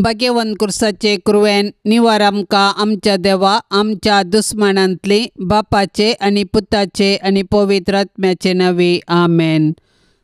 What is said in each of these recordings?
भाग्यवंत कुर्साचे कुरवेन निवार आमकां आमच्या देवा आमच्या दुस्मानांतली बापाचे आनी पुताचे आनी पवित्र आत्म्याचे नांवी आमेन.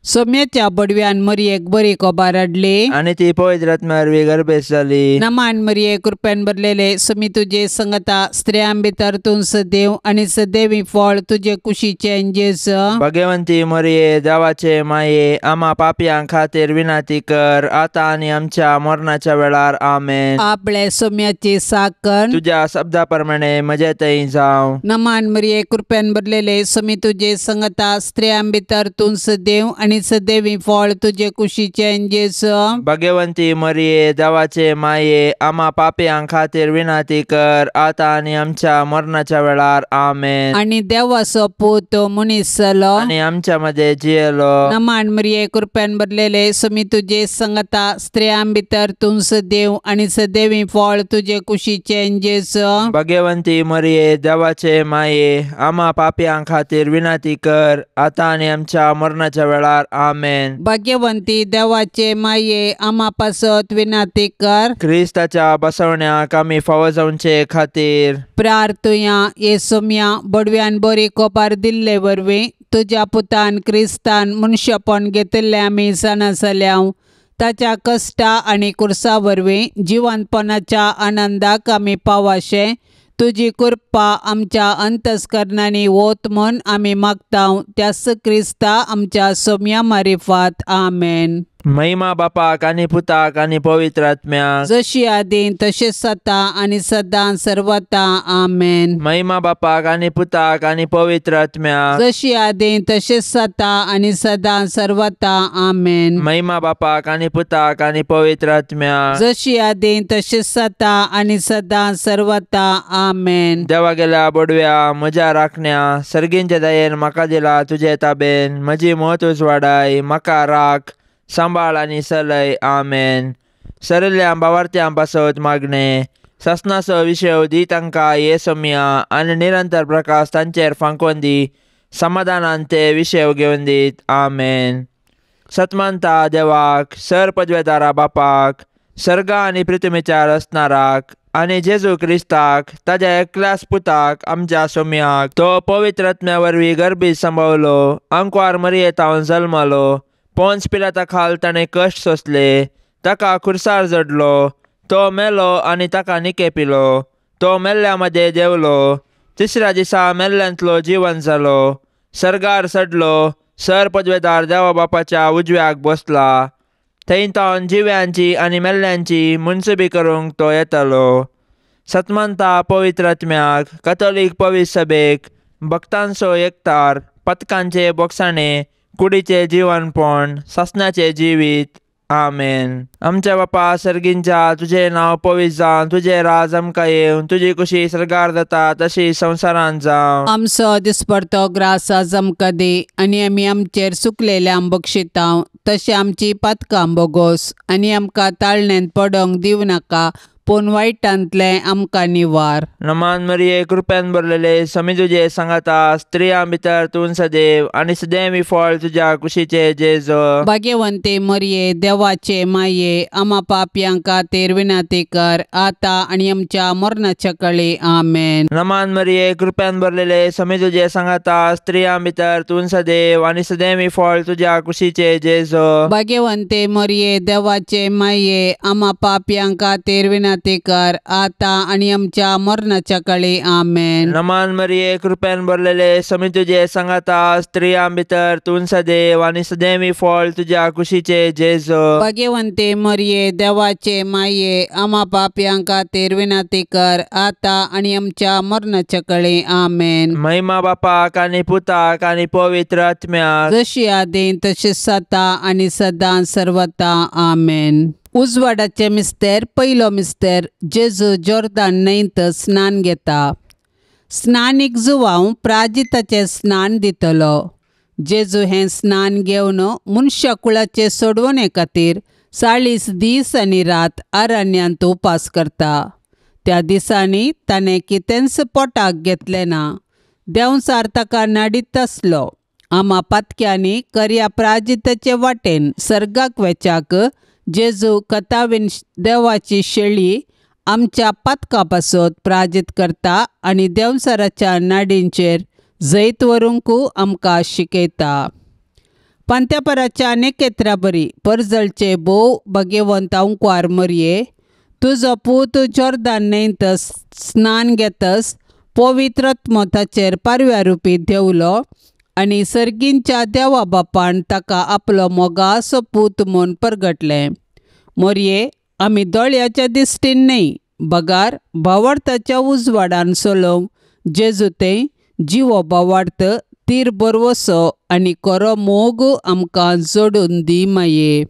सोम्याच्या बडव्यान मरयेक बरी खबर हाडली आनी ती पवित्र आत्म्या वरवीं गर्भेस्त जाली. नमान मरये कृपेन भरलेले समी तुजे संगता स्त्रियां भितर तूं सदैव आनी सदैवी फळ तुजे कुशीचें जेजू. भाग्यवंती मरये देवाचे माये आमा पापयां खातीर विनंती कर आतां आनी आमच्या मरणाच्या वेळार आमेन. आपले सोम्याची साकण तुज्या शब्दा प्रमाणे म्हजे थंय जावं. नमान मरये कृपेन भरलेले समी तुजे संगता स्त्रियां भितर तूं सदैव आनी सदैवी फळ तुजे कुशीचें जेजू. भाग्यवंती मरये देवाचे माये आमा पापयां खातीर विनंती कर आतां आनी आमच्या मरणाच्या वेळार आमेन. आनी देवाचो पूत मनीस जालो आनी आमच्या मदें जियेलो. नमान मरये कृपेन भरलेले समी तुजे संगता स्त्रियां भितर तूं सदैव आनी सदैवी फळ तुजे कुशीचें जेजू. भाग्यवंती मरये देवाचे माये आमा पापयां खातीर विनंती कर आतां आनी आमच्या मरणाच्या वेळार आमेन. भाग्यवंती देवाचे माये आमा पासत विनंती कर. क्रिस्ताच्या बसवण्याक आमी फावो जावचे खातीर प्रार्थुया. ये सोम्या बडव्यान बरी कोपार दिल्ले वरवीं तुज्या पुतान क्रिस्तान मनशेपण घेतिल्लें आमी जाणा जाल्या. ताच्या कश्टा आनी कुर्सा वरवीं जिवनपणाच्या आनंदाक आमी पावाशें तुजी कृपा आमच्या अंतस्करणांनी वत म्हूण आमी मागता त्याच क्रिस्ता आमच्या सोम्या मारिफात आमेन. महिमा बापाक आनी पुताक आनी पवित्र आत्म्याक जशी आदी तशेंच सता आनी सदां सर्वता आमेन. महिमा बापाक आनी पुताक आनी पवित्र आत्म्याक जशी आदी तशेंच सता आनी सदां सर्वता आमेन. महिमा बापाक आनी पुताक आनी पवित्र आत्म्याक जशी आदी तशेंच सता आनी सदां सर्वता आमेन. देवा गेल्या बडव्या म्हज्या राखण्या सर्गींच्या दयेन म्हाका दिला तुजे ताबेन म्हजी मत उजवाडाय म्हाका राख सांबाळ आनी सलय आमेन. सरिल्ल्या बावार्थ्यां पासत मागणें सासनाचो विशय दी तांकां ये सोम्या आनी निरंतर प्रकाश तांचेर फांकोवन दी समाधानान ते विशय घेवन दीत आमेन. सतमानता देवाक सर पदवेदारा बापाक सर्गा आनी पृथ्वीच्या रचणाराक आनी जेजू क्रिस्ताक ताज्या एकल्याच पुताक आमच्या सोम्याक तो पवित्र आत्म्या वरवीं गर्भीत संभवलो अंकवार मरयेतावन जल्मलो पोन्स पिलाता खाल ताणें कश्ट सोंसले ताका खुर्सार जडलो तो मेलो आनी ताका निकेपिलो तो मेल्ल्या मदें देंवलो तिसऱ्या दिसा मेल्ल्यांतलो जिवन जालो सर्गार चडलो सर पदवेदार देवा बापाच्या उजव्याक बसला थंय तावन जिव्यांची आनी मेल्ल्यांची मुनसुबी करूंक तो येतालो. सतमानता पवित्र आत्म्याक कथोलीक पवित्र सभेक भक्तांचो एकतार पथकांचे बोगसाणे कुडीचें जिवनपण सासणाचें जिवीत आमेन. आमच्या बापा सर्गींच्या तुजें नांव पवित्र जावं तुजें राज आमकां येवं तुजी कुशी सर्गार जाता तशी संवसारांत जावं. आमचो दिसपडतो ग्रास आज आमकां दी आनी आमी आमचेर सुकलेल्यांक बक्षिता तशें आमची पातकां बोगोस आनी आमकां ताळण्यांत पडोंक दिवं नाका पूण वायटांतलें आमकां निवार. नमान मरये कृपेन भरलेले समी तुजे सांगाता स्त्रियां भितर तूं सदैव आनी सदैवी फळ तुज्या कुशीचे जेजू. भाग्यवंते मरये देवाचे माये आमा पापयां खातीर विनंती कर आतां आनी आमच्या मरणाच्या कळे आमेन. नमान मरये कृपेन भरलेले समी तुजे सांगाता स्त्रियां भितर तूं सदैव आनी सदैवी फळ तुज्या कुशीचे जेजू. भाग्यवंते मरये देवाचे माये आमा पापयां खातीर विनंती कर आतां आनी आमच्या मरणाच्या कळे आमेन. नमान मरये कृपेन भरलेले समी तुजे सांगाता स्त्रियां भितर तूं सदैव आनी सदैवी फळ तुज्या कुशीचे जेजू. भाग्यवंते मरये देवाचे माये आमा पापयां खातीर विनंती कर आतां आनी आमच्या मरणाच्या कळे आमेन. महिमा बापाक आनी पुताक आनी पवित्र आत्म्याक जशी आदी तशीच सता आनी सदां सर्वता आमेन. उजवाडाचे मिस्तेर पयलो मिस्तेर जेजू जोर्दान न्हंयत स्नान घेता. स्नानीक जुवांव प्राजिताचें स्नान दितलो. जेजू हें स्नान घेवन मनशा कुळाचे सोडवणे खातीर 40 दीस आनी रात अरण्यांत उपास करता. त्या दिसांनी ताणें कितेंच पोटाक घेतलें ना. देंवचार ताका नाडीत आसलो. आमा पातक्यांनी करया प्राजिताचे वाटेन सर्गाक वेच्याक जेजू कथावीन देवाची शेळी आमच्या पातका पासत प्राजीत करता आनी देंवचाराच्या नाडींचेर जैत व्हरूंक आमकां शिकयता. पांत्यापराच्या नेकेत्रा बरी परजळचे भोव भाग्यवंत अंकवार मरये, तुजो पूत जोर्दान न्हंयत स्नान घेतस पवित्र आत्मो ताचेर पारव्या रुपी देंवलो आनी सर्गींच्या देवा बापान ताका आपलो मोगासो पूत म्हूण परगटलें. मोरये, आमी दोळ्याच्या दिश्टीन न्हय बगार भावार्थाच्या उजवाडान चलोवंक जेजू तें जिवो भावार्थ तीर बरवसो आनी खरो मोग आमकां जोडून दी माये.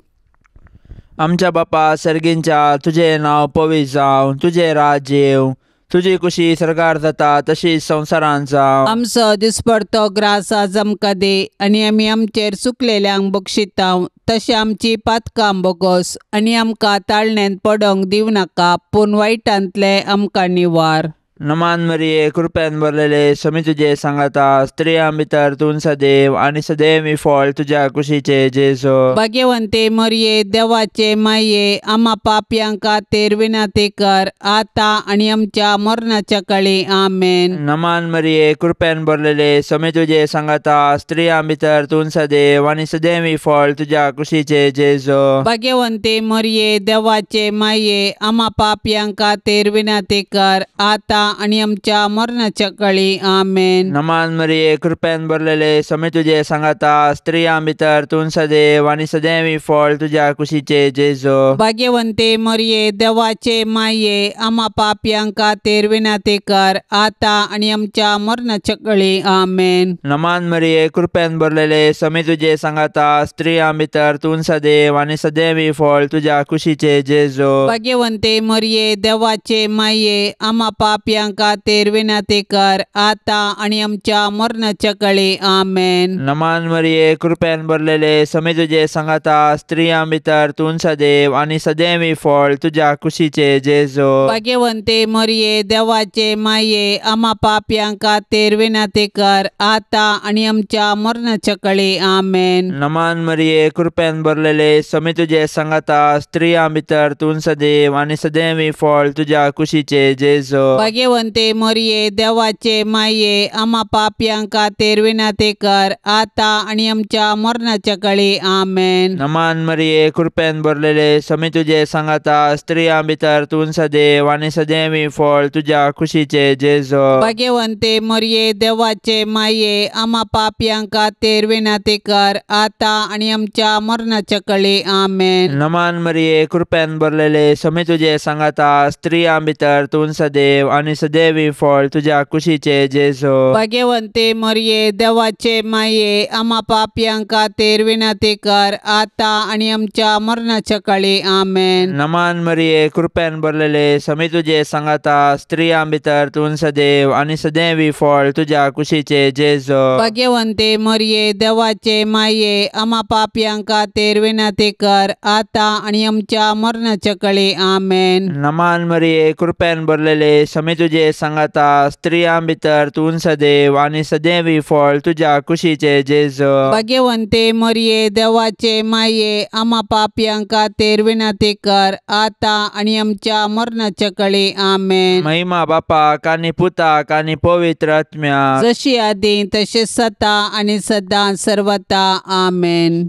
आमच्या बापा सर्गींच्या, तुजें नांव पवित्र जावं, तुजें राज्य येवं, तुजी कुशी सरकार जाता तशीच संवसारांत जावं. आमचो दिसपडतो ग्रास आज आमकां दी आनी आमी आमचेर चुकलेल्यांक बक्षिता तशें आमची पातकां बोगोस आनी आमकां ताळण्यांत पडोंक दिवं नाका पूण वायटांतलें आमकां निवार. नमान मरिये, कृपेन भरलेले, समी तुजे सांगाता, स्त्रियां भितर तूं सदैव आनी सदैव फळ तुज्या कुशीचे जेजू. भाग्यवंते मरिये, देवाचे माये, आमा पापयां खातीर विनंती कर आतां आनी आमच्या मरणाच्या काळी. आमेन. नमान मरिये, कृपेन भरलेले, समी तुजे सांगाता, स्त्रियां भितर तूं सदैव आनी सदैव फळ तुज्या कुशीचे जेजू. भाग्यवंते मरिये, देवाचे माये, आमा पापयां खातीर विनंती कर आतां आनी आमच्या मरणाच्या काळी. आमेन. नमान मरिये, कृपेन भरलेले, समी तुजे सांगाता, स्त्रियां भितर तूं सदैव आनी सदैव फळ तुज्या कुशीचे जेजू. भाग्यवंते मरिये, देवाचे माये, आमा पापयां खातीर विनंती कर आतां आनी आमच्या मरणाच्या काळी. आमेन. नमान मरिये, कृपेन भरलेले, समी तुजे सांगाता, स्त्रियां भितर तूं सदैव आनी सदैव फळ तुज्या कुशीचे जेजू. भाग्यवंते मरिये, देवाचे माये, आमा पापयां खातीर विनंती कर आतां आनी आमच्या मरणाच्या काळी. आमेन. नमान मरिये, कृपेन भरलेले, समी तुजे सांगाता, स्त्रियां भितर तूं सदैव आनी सदैव फळ तुज्या कुशीचे जेजू. भाग्यवंते मरिये, देवाचे माये, आमा पापयां खातीर विनंती कर आतां आनी आमच्या मरणाच्या काळी. आमेन. नमान मरिये, कृपेन भरलेले, समी तुजे सांगाता, स्त्रियां भितर तूं सदैव आनी सदैव फळ तुज्या कुशीचे जेजू. भाग्यवंते मरिये, देवाचे माये, आमा पापयां खातीर विनंती कर आतां आनी आमच्या मरणाच्या काळी. आमेन. नमान मरिये, कृपेन भरलेले, समी तुजे सांगाता, स्त्रियां भितर तूं सदैव आनी सदैव फळ तुज्या कुशीचे जेजू. भाग्यवंते मरिये, देवाचे माये, आमा पापयां खातीर विनंती कर आतां आनी आमच्या मरणाच्या काळी. आमेन. नमान मरिये, कृपेन भरलेले, समी तुजे सांगाता, स्त्रियां भितर तूं सदैव आनी सदैव फळ तुज्या कुशीचे जेजू. भाग्यवंते मरिये, देवाचे माये, आमा पापयां खातीर विनंती कर आतां आनी आमच्या मरणाच्या काळी. आमेन. नमान मरिये, कृपेन भरलेले, समी तुजे सांगाता, स्त्रियां भितर तूं सदैव आनी सदैव फळ तुज्या कुशीचे जेजू. भाग्यवंते मरिये, देवाचे माये, आमा पापयां खातीर विनंती कर आतां आनी आमच्या मरणाच्या काळी. आमेन. नमान मरिये, कृपेन भरलेले, समी तुजे सांगाता, स्त्रियां भितर तूं सदैव आनी सदैव फळ तुज्या कुशीचे जेजू. भाग्यवंते मरिये, देवाचे माये, आमा पापयां खातीर विनंती कर आतां आनी आमच्या मरणाच्या काळी. आमेन. महिमा बापाक आनी पुताक आनी पवित्र आत्म्याक, जशी आदी तशें सता आनी सदां सर्वता. आमेन.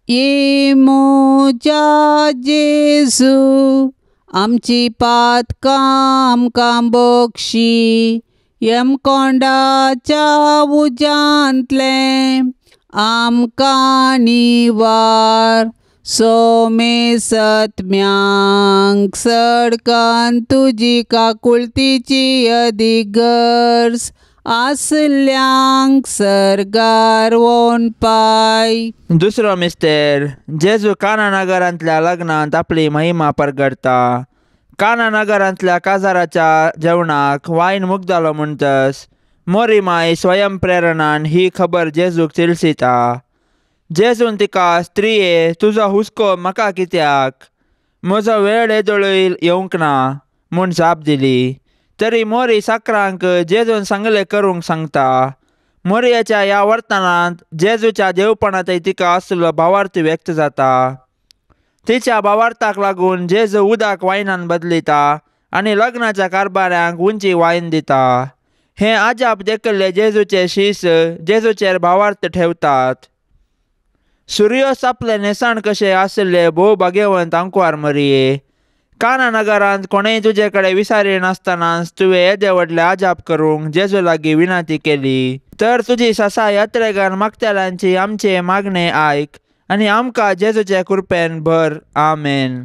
ये म्हज्या जेजू, आमची पातकां आमकां बक्षी, यमकोंडाच्या उज्यांतलें आमकां निवार, सोमे सत्म्यांक सडकान तुजी काकुळतीची अदीक गरज आसल्यांक सर्गार वोन पाय. दुसरो मिस्तेर, जेजू काना नगरांतल्या लग्नांत आपली महिमा परगडता. काना नगरांतल्या काजाराच्या जेवणाक वायन मुगदालो म्हणटस मोरी माय स्वयं प्रेरणान ही खबर जेजूक तिळसिता. जेजून तिका, स्त्रिये, तुजो हुस्को म्हाका कित्याक, म्हजो वेळ येदोळूय येवंक ना म्हूण जाप दिली. तरी मोरी साकरांक जेजून सांगलें करूंक सांगता. मोरयाच्या ह्या वर्तनांत जेजूच्या देवपणांतय तिका आसलो भावार्थ व्यक्त जाता. तिच्या भावार्थाक लागून जेजू उदक वायनान बदलिता आनी लग्नाच्या कारभाऱ्यांक उंची वायन दिता. हें आजाप देखिल्ले जेजूचे शीस जेजूचेर भावार्थ ठेवतात. सुर्योस आपले न्हेसण कशें आशिल्ले भोव भाग्यवंत आंकवार मरिये, काना नगरांत कोणेय तुजे कडेन विसारी नासतनाच तुवें येदे व्हडले आजाप करूंक जेजू लागीं विनंती केली. तर तुजी ससा यात्रेगान मागतल्यांची आमचे मागणे आयक आनी आमकां जेजूचे कृपेन भर. आमेन.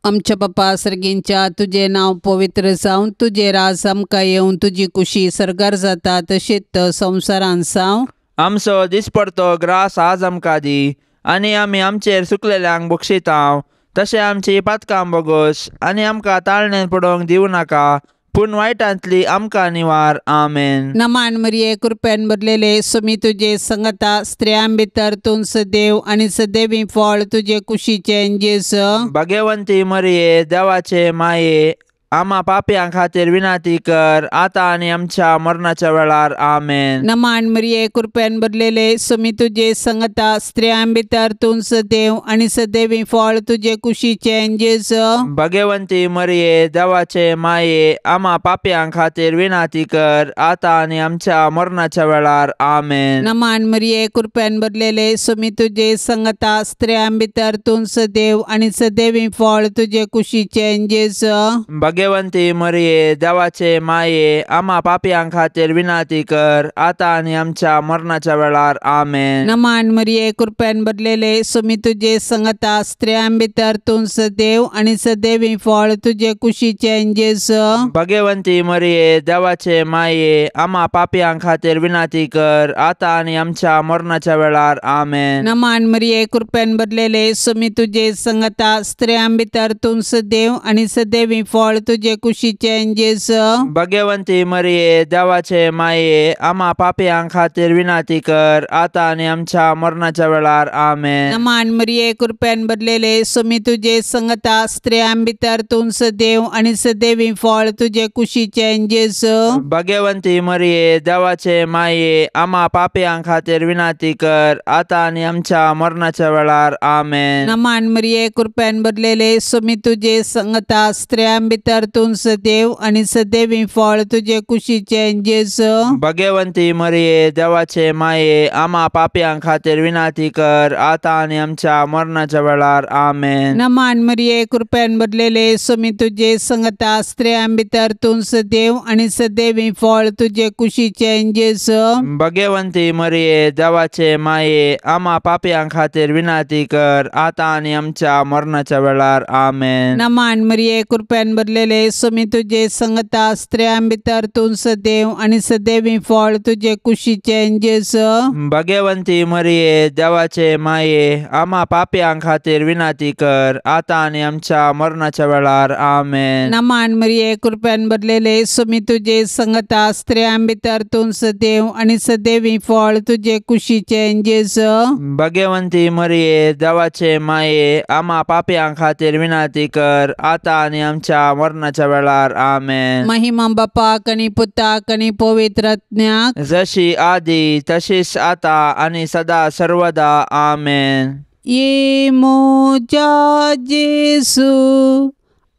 आमच्या बापा सर्गींच्या, तुजें नांव पवित्र जावं, तुजें राज आमकां येवन, तुजी कुशी सर्गार जाता तशीच संवसारान जावं. आमचो दिसपडतो ग्रास आज आमकां दी आनी आमी आमचेर सुकलेल्यांक बक्षितांव तशें आमची पातकां बोगोस आनी आमकां ताळणेन पडोवंक दिवं नाका, पूण वायटांतली आमकां निवार. आमेन. नमान मरिये, कृपेन भरलेले, स्वामी तुजे संगता, स्त्रियां भितर तूं सदैव आनी सदैवी फळ तुजे कुशीचें जेजू. भाग्यवंती मरिये, देवाचे माये, आमा पापयां खातीर विनंती कर आतां आनी आमच्या मरणाच्या वेळार. आमेन. नमान मरिये, कृपेन भरलेले, स्वामी तुजे संगता, स्त्रियां भितर तूं सदैव आनी सदैवी फळ तुजे कुशीचें जेजू. भाग्यवंती मरिये, देवाचे माये, आमा पापयां खातीर विनंती कर आतां आनी आमच्या मरणाच्या वेळार. आमेन. नमान मरिये, कृपेन भरलेले, स्वामी तुजे संगता, स्त्रियां भितर तूं सदैव आनी सदैवी फळ तुजे कुशीचें जेजू. भाग्यवंती मरिये, देवाचे माये, आमा पापयां खातीर विनंती कर आतां आनी आमच्या मरणाच्या वेळार. आमेन. नमान मरिये, कृपेन भरलेले, स्वामी तुजे संगता, स्त्रियां भितर तूं सदैव आनी सदैवी फळ तुजे कुशीचें जेजू. भाग्यवंती मरिये, देवाचे माये, आमा पापयां खातीर विनंती कर आतां आनी आमच्या मरणाच्या वेळार. आमेन. नमान मरिये, कृपेन भरलेले, स्वामी तुजे संगता, स्त्रियां भितर तूं सदैव आनी सदैवी फळ तुजे कुशीचें जेजू. भाग्यवंती मरिये, देवाचे माये, आमा पापयां खातीर विनंती कर आतां आनी आमच्या मरणाच्या वेळार. आमेन. नमान मरिये, कृपेन भरलेले, स्वामी तुजे संगता, स्त्रियां भितर तूं सदैव आनी सदैवी फळ तुजे कुशीचें जेजू. भाग्यवंती मरिये, देवाचे माये, आमा पापयां खातीर विनंती कर आतां आनी आमच्या मरणाच्या वेळार. आमेन. नमान मरिये, कृपेन भरलेले, स्वामी तुजे संगता, स्त्रियां भितर तूं सदैव आनी सदैवी फळ तुजे कुशीचें जेजू. भाग्यवंती मरिये, देवाचे माये, आमा पापयां खातीर विनंती कर आतां आनी आमच्या मरणाच्या वेळार. आमेन. नमान मरिये, कृपेन भरलेले, स्वामी तुजे संगता, स्त्रियां भितर तूं सदैव आनी सदैवी फळ तुजे कुशीचें जेजू. भाग्यवंती मरिये, देवाचे माये, आमा पापयां खातीर विनंती कर आतां आनी आमच्या मरणाच्या वेळार. आमेन. नमान मरिये, कृपेन भरलेले, स्वामी तुजे संगता, स्त्रियां भितर तूं सदैव आनी सदैवी फळ तुजे कुशीचें जेजू. भाग्यवंती मरिये, देवाचे माये, आमा पापयां खातीर विनंती कर आतां आनी आमच्या मरणाच्या वेळार. आमेन. नमान मरिये, कृपेन भरलेले, स्वामी तुजे संगता, स्त्रियां भितर तूं सदैव आनी सदैवी फळ तुजे कुशीचें जेजू. भाग्यवंती मरिये, देवाचे माये, आमा पापयां खातीर विनंती कर आतां आनी आमच्या मरणाच्या वेळार. आमेन. महिमा बापाक आनी पुताक आनी पवित्र आत्म्याक, जशी आदी तशीच आता आनी सदा सर्वदा. आमेन. ये म्हज्या जेजू,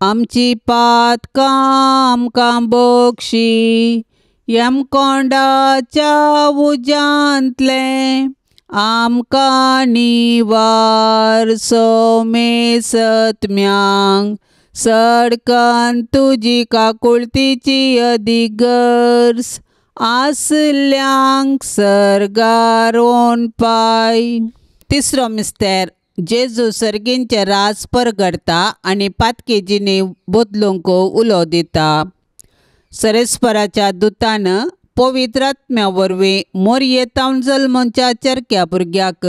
आमची पातकां आमकां बक्षी, यमकोंडाच्या उज्यांतलें आमकां निवार. सोमे सत्म्यांक सडकन तुजी काकुळतीची अदीक गरज आसल्यांक सर्गार पाय. तिसरो मिस्तेर, जेजू सर्गींचें राज परगडता आनी पातकी जिणी बदलूंक उलो दिता. सरेस्पराच्या दुतान पवित्र आत्म्या वरवीं मोरयेतावन जल्मच्या चरक्या भुरग्याक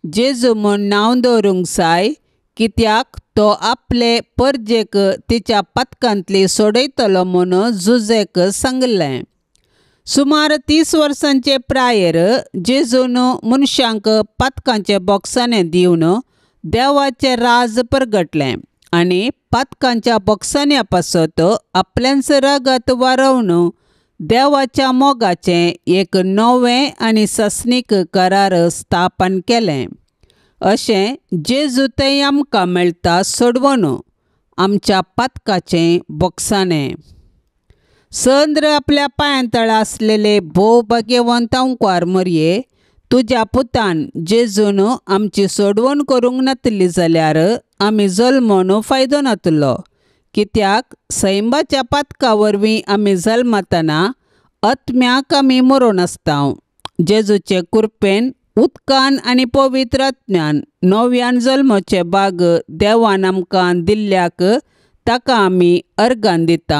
जेजू म्हूण नांव दवरूंक जाय, कित्याक तो आपले परजेक तिच्या पातकांतली सोडयतलो म्हूण जुजेक सांगलें. सुमार 30 वर्सांचे प्रायेर जेजून मनशांक पातकांचे बोक्साने दिवन देवाचें राज परगटलें आनी पातकांच्या बोक्सान्या पासत आपल्यांच रगत वारोवन देवाच्या मोगाचें एक नवें आनी सासणीक करार स्थापन केलें. अशें जेजू थंय आमकां मेळटा सोडवण आमच्या पातकाचें बोगसाणें. संद्र आपल्या पांयां तळा आसलेले भोव भाग्यवंत अंकवार मरये तुज्या पुतान जेजून आमची सोडवण करूंक नातली जाल्यार आमी जल्मोन फायदो नातलो. कित्याक सैमाच्या पातका वरवीं आमी जल्मतना आत्म्याक आमी मरोन आसता. जेजूचे कृपेन उदकान आनी पवित्र आत्म्यान नव्यान जल्माचे बाग देवान आमकां दिल्ल्याक ताका आमी अर्गान दिता.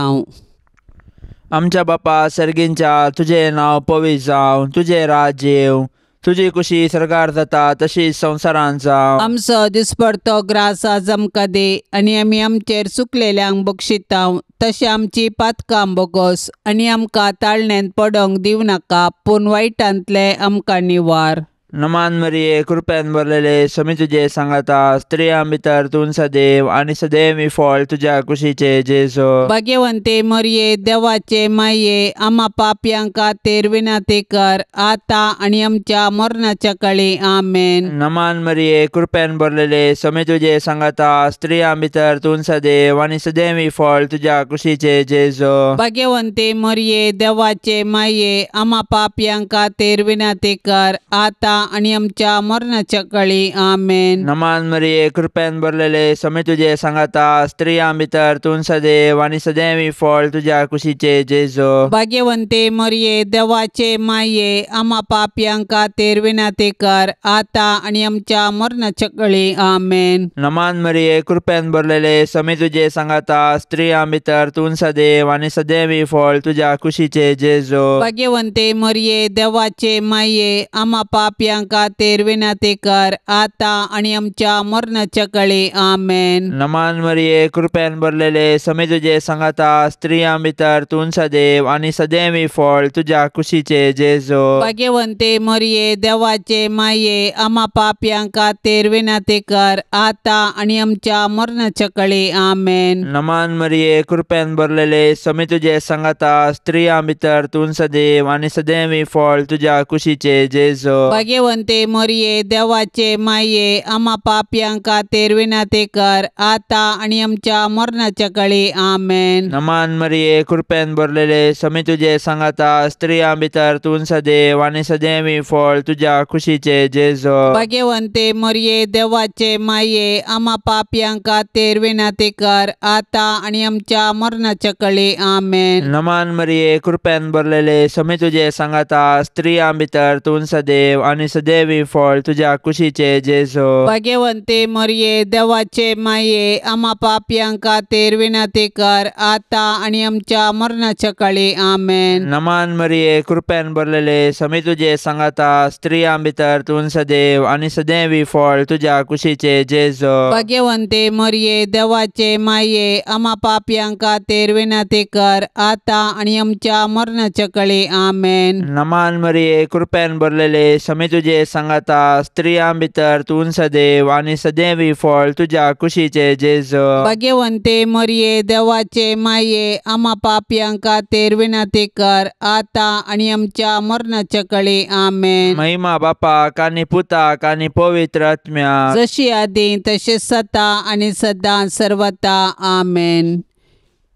आमच्या बापा सर्गींच्या तुजें नांव पवित्र जावं, तुजें राज्य येवं, तुजी कुशी सरकार जाता तशीच संवसारांत जावं. आमचो दिसपडतो ग्रास आज आमकां दी आनी आमी आमचेर चुकलेल्यांक बक्षिता तशें आमची पातकां बोगोस आनी आमकां ताळण्यांत पडोंक दिवं नाका पूण वायटांतलें आमकां निवार. नमान मरिये कृपेन भरलेले समी तुजे सांगाता, स्त्रियां भितर तूं सदैव आनी सदैव ही फळ तुज्या कुशीचे जेजू. भाग्यवंते मरिये देवाचे माये आमा पापयांक खातीर विनंती कर आतां आनी आमच्या मरणाच्या काळी. आमेन. नमान मरिये कृपेन भरलेले समी तुजे सांगाता, स्त्रियां भितर तूं सदैव आनी सदैव ही फळ तुज्या कुशीचे जेजू. भाग्यवंते मरिये देवाचे माये आमा पापयांक खातीर विनंती कर आतां आनी आमच्या मरणाच्या काळी. आमेन. नमान मरिये कृपेन भरलेले समी तुजे सांगाता, स्त्रियां भितर तूं सदैव आनी सदैव ही फळ तुज्या कुशीचे जेजू. भाग्यवंते मरिये देवाचे माये आमा पापयांक खातीर विनंती कर आतां आनी आमच्या मरणाच्या काळी. आमेन. नमान मरिये कृपेन भरलेले समी तुजे सांगाता, स्त्रियां भितर तूं सदैव आनी सदैव ही फळ तुज्या कुशीचे जेजू. भाग्यवंते मरिये देवाचे माये आमा पापयांक खातीर विनंती कर आतां आनी आमच्या मरणाच्या काळी. आमेन. नमान मरिये कृपेन भरलेले समी तुजे सांगाता, स्त्रियां भितर तूं सदैव आनी सदैव ही फळ तुज्या कुशीचे जेजू. भाग्यवंते मरिये देवाचे माये आमा पापयांक खातीर विनंती कर आतां आनी आमच्या मरणाच्या काळी. आमेन. नमान मरिये कृपेन भरलेले समी तुजे सांगाता, स्त्रियां भितर तूं सदैव आनी सदैव ही फळ तुज्या कुशीचे जेजू. भाग्यवंते मरिये देवाचे माये आमा पापयांक खातीर विनंती कर आतां आनी आमच्या मरणाच्या काळी. आमेन. नमान मरिये कृपेन भरलेले समी तुजे सांगाता, स्त्रियां भितर तूं सदैव आनी सदैव ही फळ तुज्या कुशीचे जेजू. भाग्यवंते मरिये देवाचे माये आमा पापयांक खातीर विनंती कर आतां आनी आमच्या मरणाच्या काळी. आमेन. नमान मरिये कृपेन भरलेले समी तुजे सांगाता, स्त्रियां भितर तूं सदैव आनी सदैव ही फळ तुज्या कुशीचे जेजू. भाग्यवंते मरिये देवाचे माये आमा पापयांक खातीर विनंती कर आतां आनी आमच्या मरणाच्या काळी. आमेन. नमान मरिये कृपेन भरलेले समी तुजे सांगाता, स्त्रियां भितर तूं सदैव आनी सदैव ही फळ तुज्या कुशीचे जेजू. भाग्यवंते मरिये देवाचे माये आमा पापयांक खातीर विनंती कर आतां आनी आमच्या मरणाच्या काळी. आमेन. नमान मरिये कृपेन भरलेले समी तुजे सांगाता, स्त्रियां भितर तूं सदैव आनी सदैव ही फळ तुज्या कुशीचे जेजू. भाग्यवंते मरिये देवाचे माये आमा पापयांक खातीर विनंती कर आतां आनी आमच्या मरणाच्या काळी. आमेन. महिमा बापाक आनी पुताक आनी पवित्र आत्म्याक, जशी आदी तशें सता आनी सदां सर्वता. आमेन.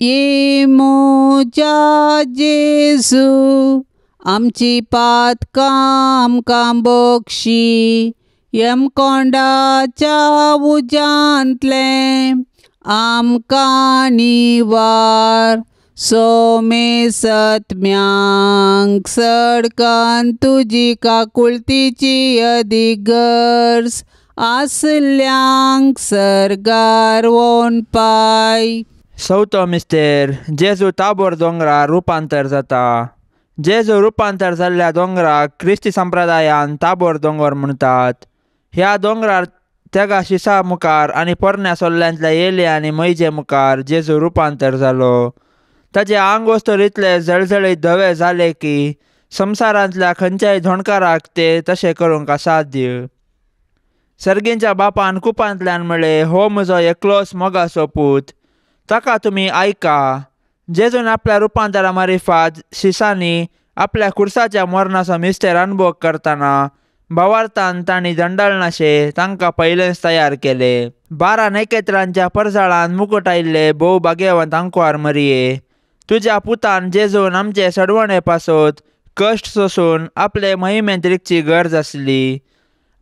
ये म्हज्या जेजू आमची पातकां आमकां बक्षी, यमकोंडाच्या उज्यांतलें आमकां निवार, सोमे सत्म्यांक सडकान तुजी काकुळतीची अदीक गरज आसल्यांक सर्गार वोन पाय. चवथो मिस्तेर जेजू ताबोर दोंगरार रुपांतर जाता. जेजू रुपांतर जाल्ल्या दोंगराक क्रिस्ती संप्रदायान ताबोर दोंगर म्हणटात. ह्या दोंगरार तेगा शिसा मुखार आनी पोरण्या सोल्ल्यांतल्या येले आनी मैजे मुखार जेजू रुपांतर जालो. ताजे आंग वस्तूर इतले जळजळीत धवे जाले की संवसारांतल्या खंयच्याय धोणकाराक ते तशें करूंक असाध्य. सर्गींच्या बापान कुपांतल्यान म्हळें, हो म्हजो एकलोच मोगाचो पूत, ताका तुमी आयका. जेजून आपल्या रुपांतरा मारिफात शिसांनी आपल्या खुर्साच्या मरणाचो मिस्तेर अनुभव करतना भावार्थान तांणी दंडाळनाशे तांकां पयलेंच तयार केले. 12 नखेत्रांच्या परसाळान मुकूट आयिल्ले भोव भाग्यवंत आंकवार मरिये, तुज्या पुतान जेजून आमचे सडवणे पासत कश्ट सोसून आपले महिमेंत रिगची गरज आसली.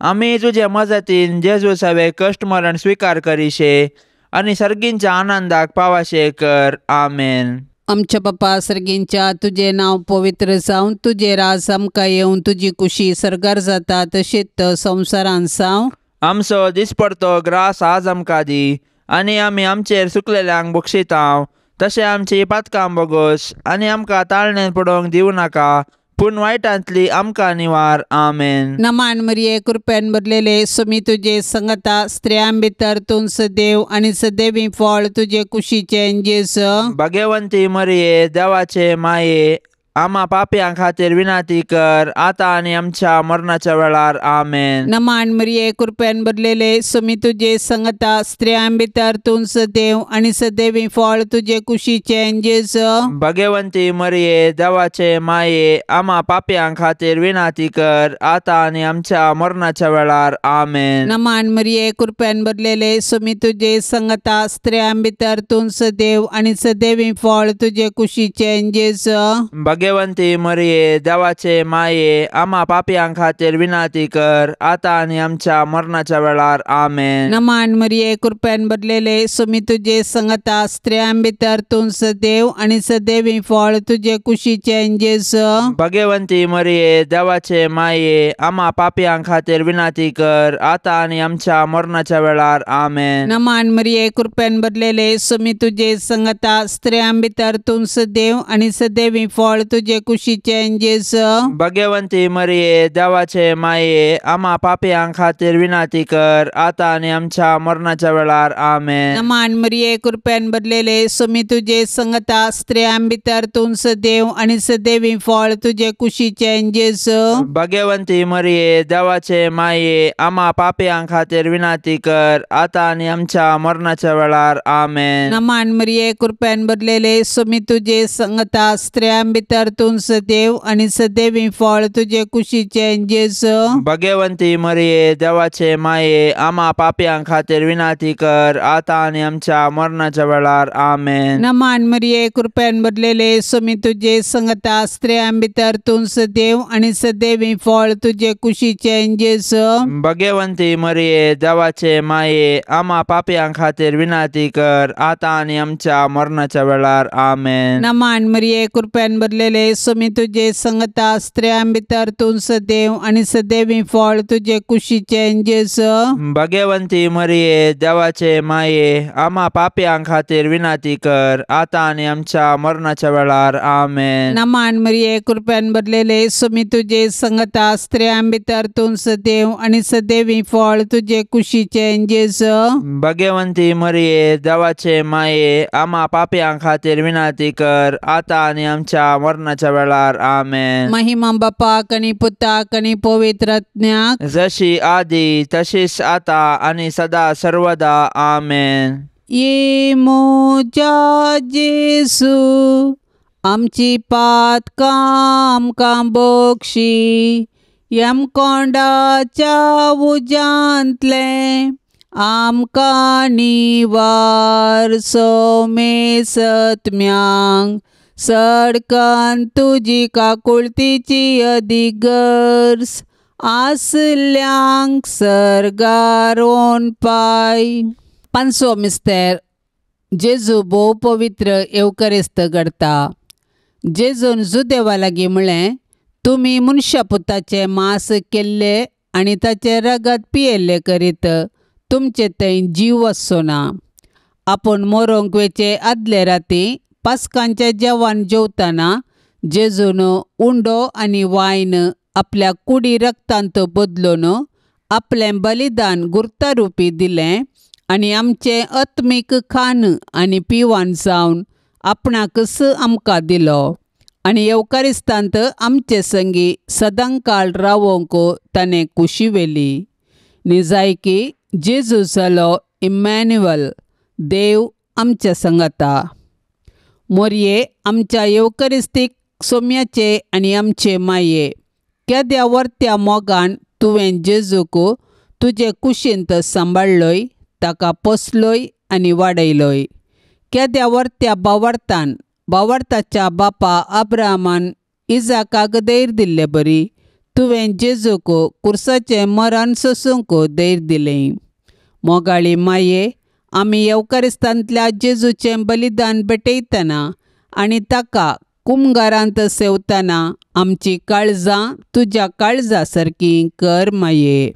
आमी तुजे मजतीन जेजू सवे कश्ट मरण स्विकार करिशे आनी सर्गींच्या आनंदाक पावाशे कर. आमेन. आमच्या बापा सर्गींच्या, तुजें नांव पवित्र जावं, तुजें राज आमकां येवं, तुजी कुशी सर्गार जाता तशीच संवसारान जावं. आमचो दिसपडतो ग्रास आज आमकां दी आनी आमी आमचेर सुकलेल्यांक बक्षितांव तशें आमची पातकां बोगोस आनी आमकां ताळणें पडोवंक दिवं नाका, पूण वायटांतली आमकां निवार. आमेन. नमान मरिये, कृपेन भरलेले, सुमी तुजे संगता, स्त्रियां भितर तूं सदैव आनी सदैवी फळ तुजे कुशीचें जेजू. भाग्यवंती मरिये, देवाचे माये, आमा पापयां खातीर विनंती कर आतां आनी आमच्या मरणाच्या वेळार. आमेन. नमान मरिये, कृपेन भरलेले, सुमी तुजे संगता, स्त्रियां भितर तूं सदैव आनी सदैवी फळ तुजे कुशीचें जेजू. भाग्यवंती मरिये, देवाचे माये, आमा पापयां खातीर विनंती कर आतां आनी आमच्या मरणाच्या वेळार. आमेन. नमान मरिये, कृपेन भरलेले, सुमी तुजे संगता, स्त्रियां भितर तूं सदैव आनी सदैवी फळ तुजे कुशीचें जेजू. भाग्यवंती मरिये, देवाचे माये, आमा पापयां खातीर विनंती कर आतां आनी आमच्या मरणाच्या वेळार. आमेन. नमान मरिये, कृपेन भरलेले, सुमी तुजे संगता, स्त्रियां भितर तूं सदैव आनी सदैवी फळ तुजे कुशीचें जेजू. भाग्यवंती मरिये, देवाचे माये, आमा पापयां खातीर विनंती कर आतां आनी आमच्या मरणाच्या वेळार. आमेन. नमान मरिये, कृपेन भरलेले, सुमी तुजे संगता, स्त्रियां भितर तूं सदैव आनी सदैवी फळ तुजे कुशीचें जेजू. भाग्यवंती मरिये, देवाचे माये, आमा पापयां खातीर विनंती कर आतां आनी आमच्या मरणाच्या वेळार. आमेन. नमान मरिये, कृपेन भरलेले, सुमी तुजे संगता, स्त्रियां भितर तूं सदैव आनी सदैवी फळ तुजे कुशीचें जेजू. भाग्यवंती मरिये, देवाचे माये, आमा पापयां खातीर विनंती कर आतां आनी आमच्या मरणाच्या वेळार. आमेन. नमान मरिये, कृपेन भरलेले, सुमी तुजे संगता, स्त्रियां भितर तूं सदैव आनी सदैवी फळ तुजे कुशीचें जेजू. भाग्यवंती मरिये, देवाचे माये, आमा पापयां खातीर विनंती कर आतां आनी आमच्या मरणाच्या वेळार. आमेन. नमान मरिये, कृपेन भरलेले, सुमी तुजे संगता, स्त्रियां भितर तूं सदैव आनी सदैवी फळ तुजे कुशीचें जेजू. भाग्यवंती मरिये, देवाचे माये, आमा पापयां खातीर विनंती कर आतां आनी आमच्या मरणाच्या वेळार. आमेन. नमान मरिये, कृपेन भरलेले, सुमी तुजे संगता, स्त्रियां भितर तूं सदैव आनी सदैवी फळ तुजे कुशीचें जेजू. भाग्यवंती मरिये, देवाचे माये, आमा पापयां खातीर विनंती कर आतां आनी आमच्या मरणाच्या वेळार. आमेन. नमान मरिये, कृपेन भरलेले, सुमी तुजे संगता, स्त्रियां भितर तूं सदैव आनी सदैवी फळ तुजे कुशीचें जेजू. भाग्यवंती मरिये, देवाचे माये, आमा पापयां खातीर विनंती कर आतां आनी आमच्या मरणाच्या वेळार. आमेन. महिमा बापाक आनी पुताक आनी पवित्र आत्म्याक, जशी आदी तशीच आता आनी सदा सर्वदा. आमेन. ये म्हज्या जेजू, आमची पातकां आमकां बक्षी, यमकोंडाच्या उज्यांतलें आमकां निवार. सोमेसत्म्यांक सडकन तुजी काकुळतीची अदीक गरज आसल्यांक सर्गार पाय. पांचवो मिस्तेर, जेजू भोव पवित्र येवकरेस्त घडता. जेजून जुदेवा लागीं म्हळें, तुमी मनशा पुताचें मांस केल्लें आनी ताचें रगत पियेल्लें करीत तुमचे थंय जीव आसचो ना. आपूण मरोंक वेचे आदले राती पास्कांचें जेवण जेवतना जेजून उंडो आनी वायन आपल्या कुडी रक्तांत बदलून आपलें बलिदान गुर्तारुपी दिलें आनी आमचें आत्मीक खाण आनी पिवान जावन आपणाकच आमकां दिलो आनी येवकारिस्तांत आमचे संगी सदांकाळ रावोंक ताणें कुशी व्हेली. निजायकी जेजू जालो इमॅन्युअल, देव आमच्या संगाता. मोरये आमच्या येवकरिस्तीक सोम्याचे आनी आमचे माये केद्या वर्त्या मोगान तुवें जेजूक तुजे कुशींत सांबाळ्ळोय, ताका पोसलोय आनी वाडयलोय. केद्या वर्त्या बावर्तान बावर्ताच्या बापा अब्राहमान इजाकाक धैर्य दिल्ले बरी तुवें जेजूक कुर्साचें मरण सोसूंक धैर्य दिलें. मोगाळी माये, आमी येवकारिस्तांतल्या जेजूचें बलिदान भेटयतना आनी ताका कुमगारांत सेवतना आमची काळजां तुज्या काळजा सारकी कर माये.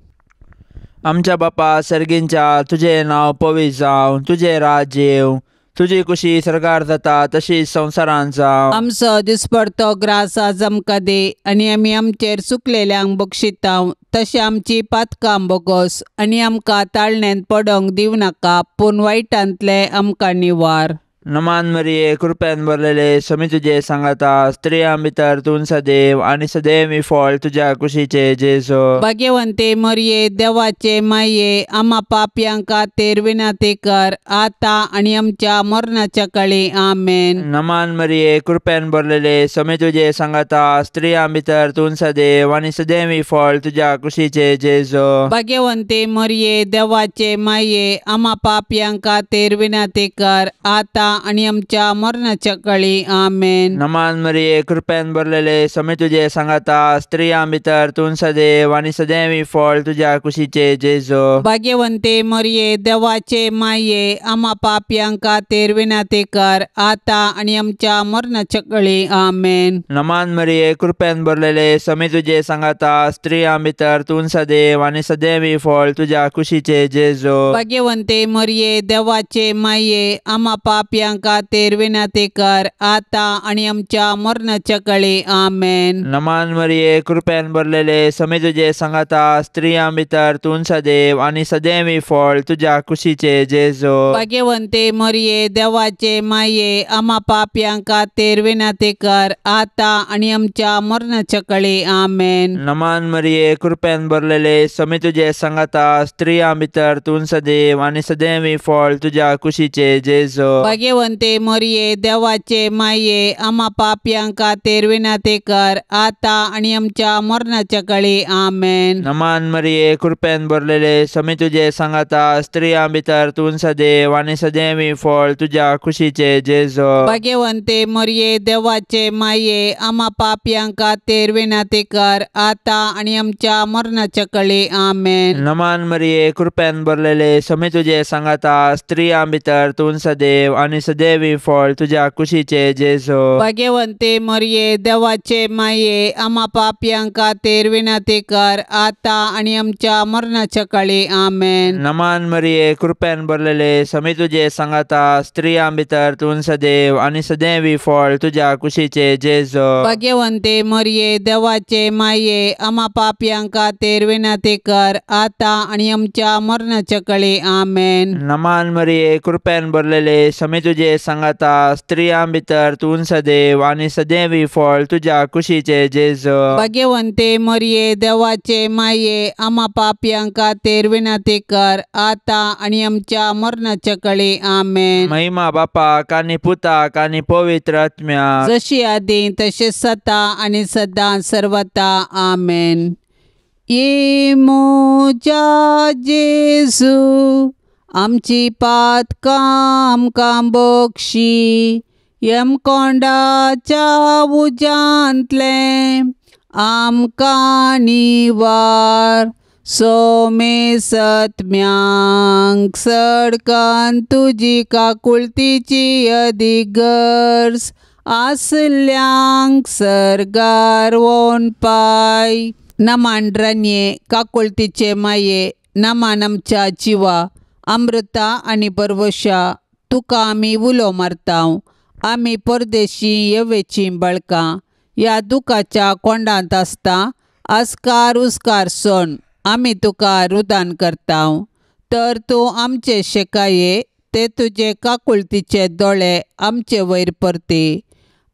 आमच्या बापा सर्गींच्या, तुजें नांव पवित्र जावं, तुजें राज्य येवं, तुजी कुशी सरकार जाता तशीच संवसारांत जावं. आमचो दिसपडतो ग्रास आज आमकां दी आनी आमी आमचेर चुकलेल्यांक बक्षिता तशें आमची पातकां बोगोस आनी आमकां ताळण्यांत पडोंक दिवं नाका, पूण वायटांतलें आमकां निवार. नमान मरिये, कृपेन भरलेले, समी तुजे सांगाता, स्त्रियां भितर तूं सदैव आनी सदैव फळ तुज्या कुशीचे जेजू. भाग्यवंते मरिये, देवाचे माये, आमा पापयां खातीर विनंती कर आतां आनी आमच्या मरणाच्या काळी. आमेन. नमान मरिये, कृपेन भरलेले, समी तुजे सांगाता, स्त्रियां भितर तूं सदैव आनी सदैव फळ तुज्या कुशीचे जेजू. भाग्यवंते मरिये, देवाचे माये, आमा पापयां खातीर विनंती कर आतां आनी आमच्या मरणाच्या काळी. आमेन. नमान मरिये, कृपेन भरलेले, समी तुजे सांगाता, स्त्रियां भितर तूं सदैव आनी सदैव फळ तुज्या कुशीचे जेजू. भाग्यवंते मरिये, देवाचे माये, आमा पापयां खातीर विनंती कर आतां आनी आमच्या मरणाच्या काळी. आमेन. नमान मरिये, कृपेन भरलेले, समी तुजे सांगाता, स्त्रियां भितर तूं सदैव आनी सदैव फळ तुज्या कुशीचे जेजू. भाग्यवंते मरिये, देवाचे माये, आमा पापयां खातीर विनंती कर आतां आनी आमच्या मरणाच्या काळी. आमेन. नमान मरिये, कृपेन भरलेले, समी तुजे सांगाता, स्त्रियां भितर तूं सदैव आनी सदैव फळ तुज्या कुशीचे जेजू. भाग्यवंते मरिये, देवाचे माये, आमा पापयां खातीर विनंती कर आतां आनी आमच्या मरणाच्या काळी. आमेन. नमान मरिये, कृपेन भरलेले, समी तुजे सांगाता, स्त्रियां भितर तूं सदैव आनी सदैव फळ तुज्या कुशीचे जेजू. भाग्यवंते मरिये, देवाचे माये, आमा पापयां खातीर विनंती कर आतां आनी आमच्या मरणाच्या काळी. आमेन. नमान मरिये, कृपेन भरलेले, समी तुजे सांगाता, स्त्रियां भितर तूं सदैव आनी सदैव फळ तुज्या कुशीचे जेजू. भाग्यवंते मरिये, देवाचे माये, आमा पापयां खातीर विनंती कर आतां आनी आमच्या मरणाच्या काळी. आमेन. नमान मरिये, कृपेन भरलेले, समी तुजे सांगाता, स्त्रियां भितर तूं सदैव आनी सदैव फळ तुज्या कुशीचे जेजू. भाग्यवंते मरिये, देवाचे माये, आमा पापयां खातीर विनंती कर आतां आनी आमच्या मरणाच्या काळी. आमेन. नमान मरिये, कृपेन भरलेले, समी तुजे सांगाता, स्त्रियां भितर तूं सदैव आनी सदैव फळ तुज्या कुशीचे जेजू. भाग्यवंते मरिये, देवाचे माये, आमा पापयां खातीर विनंती कर आतां आनी आमच्या मरणाच्या काळी. आमेन. नमान मरिये, कृपेन भरलेले, समी तुजे सांगाता, स्त्रियां भितर तूं सदैव आनी सदैव फळ तुज्या कुशीचे जेजू. भाग्यवंते मरिये, देवाचे माये, आमा पापयां खातीर विनंती कर आतां आनी आमच्या मरणाच्या काळी. आमेन. महिमा बापाक आनी पुताक आनी पवित्र आत्म्याक, जशी आदी तशें सता आनी सदां सर्वता. आमेन. ये म्हज्या जेजू, आमची पातकां आमकां बक्षी, यमकोंडाच्या उज्यांतलें आमकां निवार. सोमे सत्म्यांक सडकान तुजी काकुळतीची अदीक गरज आसल्यांक सर्गार वोन पाय. नमान रानये, काकुळतीचे माये, नमान आमच्या जिवा, अमृता आनी परवशा, तुका आमी उलो मारता. आमी परदेशी येवेचीं बळकां ह्या दुखाच्या कोंडांत आसता आस्कार उस्कार सोण आमी तुका रुदान करता. तर तूं आमचे शेकाये ते तुजे काकुळतीचे दोळे आमचे वयर परती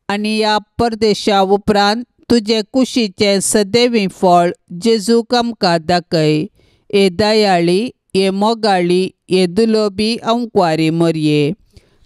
आनी ह्या परदेशा उपरांत तुजे कुशीचें सदैवी फळ जेजूक आमकां दाखय. हे दयाळी, हे मोगाळी, हे दुलोबी अंकवारी मरये,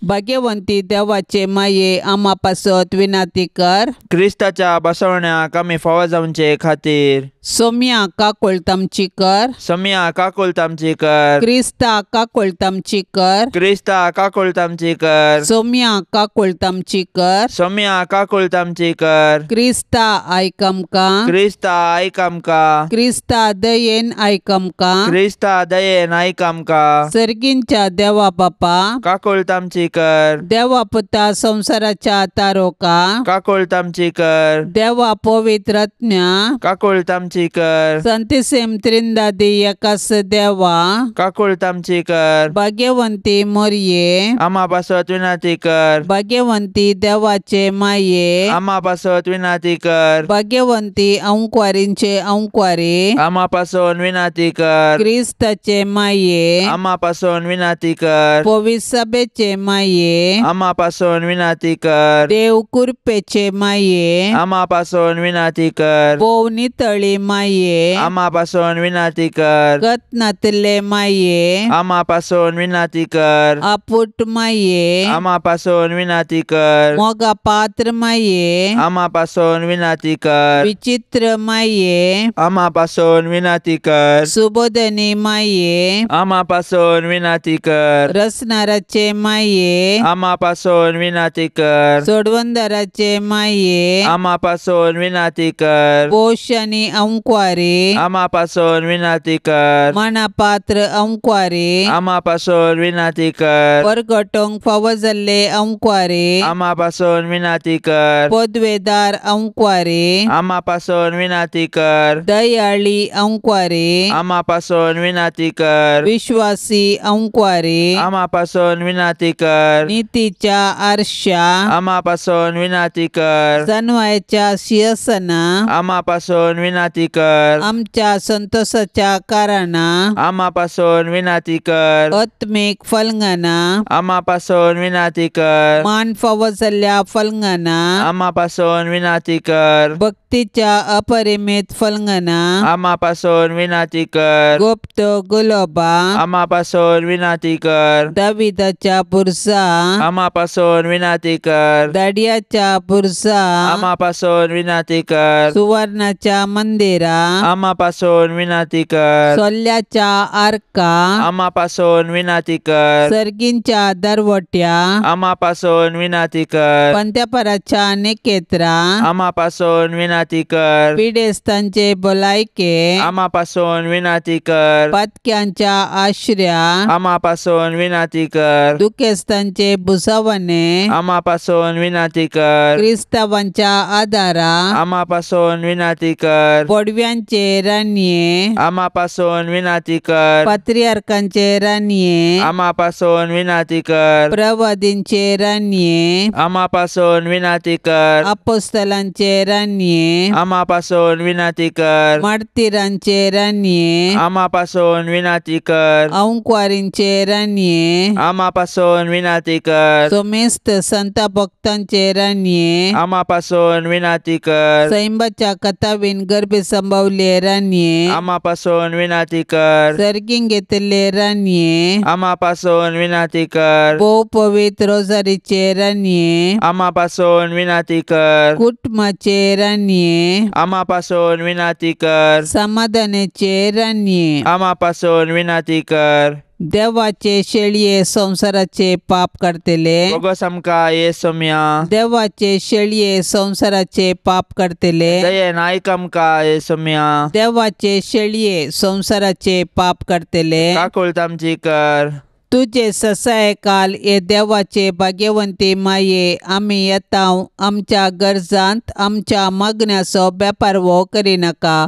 भाग्यवंती देवाचे माये, आमा पासत विनंती कर. क्रिस्ताच्या बसवण्याक आमी फावो जावचे खातीर. सोम्या काकोळत आमची कर। सोम्या काकोळत आमची कर। क्रिस्ता काकोळत आमची कर। क्रिस्ता काकोळत आमची कर। सोम्या काकोळत आमची कर। सोम्या काकोळत आमची कर। क्रिस्ता आयक आमकां। क्रिस्ता आयक आमकां। क्रिस्ता दयेन आयक आमकां। क्रिस्ता दयेन आयक आमकां। सर्गींच्या देवा बापा काकोळत आमची कर। देवा पुता संवसाराच्या तारोका काकोळत आमची कर। देवा पवित्र आत्म्या काकोळत आमची कर। संतिसेम त्रिंदादी एकास देवा काकोळत आमची कर। भाग्यवंती मोरये आमा पासत विनंती कर। भाग्यवंती देवाचे माये आमा पासत विनंती कर। भाग्यवंती अंकवारींचे अंकवारी आमा पासून विनंती कर। क्रिस्ताचे माये आमा पासून विनंती कर। पवित्र सभेचे माये आमा पासून विनंती कर। देव कृपेचे माये आमा पासून विनंती कर। भोव नितळी माये आमा पासून विनंती कर। गतनातले माये आमा पासून विनंती कर। आपुट माये आमा पासून विनंती कर। मोगा पात्र माये आमा पासून विनंती कर। विचित्र माये आमा पासून विनंती कर। सुबोधनी माये आमा पासून विनंती कर। रसनाराचे माये आमा पासून विनंती कर। सोडवंदाराचे माये आमा पासून विनंती कर। पोश आनी अंकवारी आमा पासून विनंती कर। मनापात्र अंकवारी आमा पासून विनंती कर। परगटोंक फावो जाल्ले अंकवारी आमा पासून विनंती कर। पदवेदार अंकवारी आमा पासून विनंती कर। दयाळी अंकवारी आमा पासून विनंती कर। विश्वासी अंकवारी आमा पासून विनंती कर। नीतीच्या आरशा आमा पासून विनंती कर। जनवायच्या शिरसना आमा पासून विनंती कर। आमच्या संतोषाच्या कारणा आमा पासून विनंती कर। आत्मिक फलंगना आमा पासून विनंती कर। मान फावो जाल्ल्या फलंगना आमा पासून विनंती कर। भक्तीच्या अपरिमित फलंगना आमा पासून विनंती कर। गुप्त गुलोबा आमा पासून विनंती कर। दाविदाच्या बुरसा आमा पासून विनंती कर। दाडियाच्या बुरसा आमा पासून विनंती कर। सुवर्णाच्या मंदिरा आमा पासून विनंती कर। सोल्याच्या आर्का आमा पासून विनंती कर। सर्गींच्या दरवट्या आमा पासून विनंती कर। पंत्यापराच्या नेकेत्रा आमा पासून विनंती कर। पिडेस्तांचे भलायके आमा पासून विनंती कर। पातक्यांच्या आश्र्या आमा पासून विनंती कर। दुखेस्तांचे भुसावणे आमा पासून विनंती कर। क्रिस्तावांच्या आदारा आमा पासून विनंती कर। पडव्यांचे राणये आमा पासून विनंती कर। पात्रियार्कांचे राणये आमा पासून विनंती कर। प्रवादींचे राणये आमा पासून विनंती कर। अपोस्तलांचे राणये आमा पासून विनंती कर। मार्तीरांचे राणये आमा पासून विनंती कर। अंकवारींचे राणये आमा पासून विनंती कर। सोमेस्त संत भक्तांचे राणये आमा पासून विनंती कर। सैंबाच्या कथावीन गर्भे संभवले राणये आमा पासून विनंती कर। सर्गीं घेतले राणये आमा पासून विनंती कर। भोव पवित्र रोजारीचे राणये आमा पासून विनंती कर। कुटुंबाचे राणये आमा पासून विनंती कर। समाधानाचे राणये आमा पासून विनंती कर। देवाचे शेळये संवसाराचे पाप काडटले बोगस आमकां ये सोम्या। देवाचे शेळये संवसाराचे पाप काडटले दयेन आयक आमकां ये सोम्या। देवाचे शेळये संवसाराचे पाप काडटले काकुळत आमची कर। तुजे ससाय काल हे देवाचे भाग्यवंती माये आमी येता आमच्या गरजांत आमच्या मागण्याचो बेपारवो करिनाका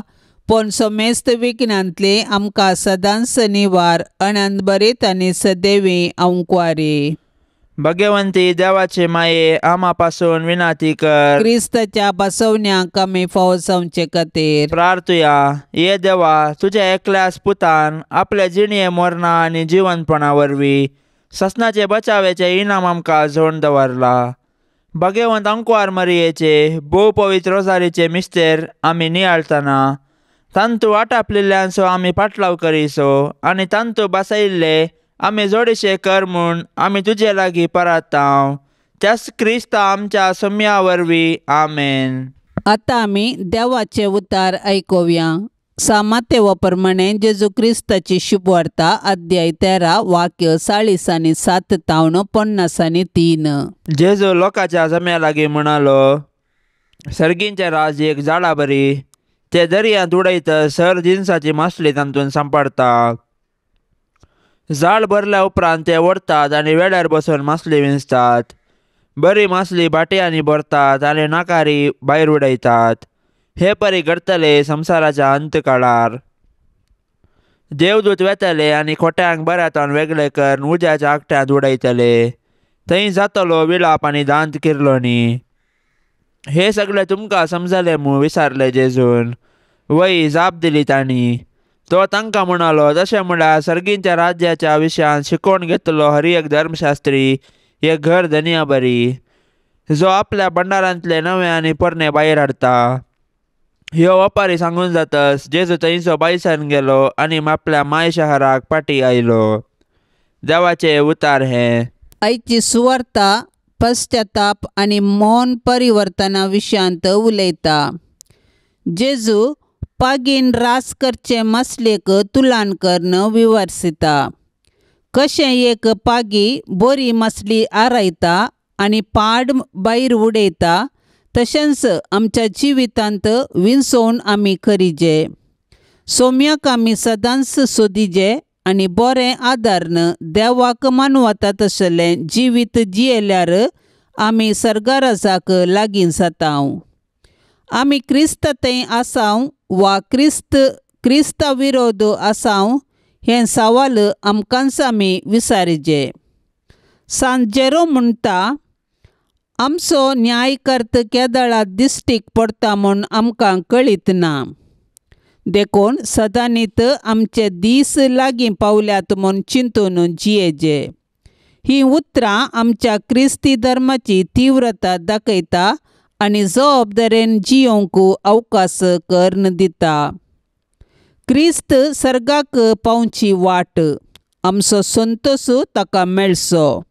पूण समेस्त विघ्नांतली आमकां सदांच निवार अनंत बरीत आनी सदैवी अंकवारी। भगवंती देवाचे माये आमा पासून विनंती कर। क्रिस्ताच्या बसवण्याक आमी फावो जावचे खातीर प्रार्थुया। ये देवा, तुज्या एकल्याच पुतान आपल्या जिणये मरणा आनी जिवनपणा वरवीं ससनाचे बचावेचे इनाम आमकां जोड दवरला। भगवंत अंकवार मरियेचे भोव पवित्र रोजारीचे मिस्तेर आमी नियाळतना तांतू वाटापलिल्ल्यांचो आमी पाटलाव करीसो आनी तांतू बसयिल्ले आमी जोडीशे कर म्हूण आमी तुजे लागीं परातांव त्याच क्रिस्ता आमच्या सम्या वरवीं आमेन। आतां आमी देवाचे उतार आयकुया. सामातेवा प्रमाणे जेजू क्रिस्ताची शुभवार्ता अध्याय 13 वाक्य 40 आनी 7 तावन 50 आनी 3. जेजू लोकांच्या जम्या लागीं म्हणालो, सर्गींचे राज एक झाडा बरी, ते दर्यांत उडयत सर जिनसाची मासली तातूंत सांपडटा. झाड भरल्या उपरांत ते व्हरतात आनी वेळार बसून मासली विंचतात. बरी मासली भाटयांनी भरतात आनी नाकारी भायर उडयतात. हे परी घडतले संवसाराच्या अंत काळार. देवदूत वेतले आनी खोट्यांक बऱ्यांतल्यान वेगळे करून उज्याच्या आगट्यांत उडयतले. थंय जातलो विळाप आनी दांत किर्लोणी. हे सगळे तुमकां समजले म्हूण विचारले जेजून. वय जाप दिली तांणी. तो तांकां म्हणालो, तशें म्हळ्यार सर्गींच्या राज्याच्या विशयान शिकोवन घेतलो हर एक धर्मशास्त्री एक घर धनिया बरी, जो आपल्या भंडारांतले नवे आनी पोरणे भायर हाडटा. ह्यो वपारी सांगून जातस जेजू थंयचो बायसान गेलो आनी आपल्या माय शहराक पाटी आयलो. देवाचे उतार हे. आयची सुवार्ता पश्चाताप आनी मौन परिवर्तना विशयांत उलयता. जेजू पागीन रास करचे मासलेक तुलान करून विवर्सिता. कशें एक पागी बरी मासली आरायता आनी पाड भायर उडयता, तशेंच आमच्या जिवितांत विंचोवन आमी करिजे. सोम्याक आमी सदांच सोदिजे आनी बरें आदारन देवाक मानवता तसलें जिवीत जियेल्यार आमी सर्गाराजाक लागीं जाता. आमी क्रिस्त थंय आसाव वा क्रिस्ता विरोध आसाव हें सवाल आमकांच आमी विसारिजे. सांत जेरोम म्हणटा, आमचो न्यायकर्त केदळा दिश्टीक पडटा म्हूण आमकां कळीत ना, देखून सदांनीत आमचे दीस लागीं पावल्यात म्हूण चिंतून जियेजे. ही उतरां आमच्या क्रिस्ती धर्माची तीव्रता दाखयता आनी जबाबदारेन जियोवंक अवकाश करून दिता. क्रिस्त सर्गाक पावची वाट, आमचो संतोश ताका मेळचो.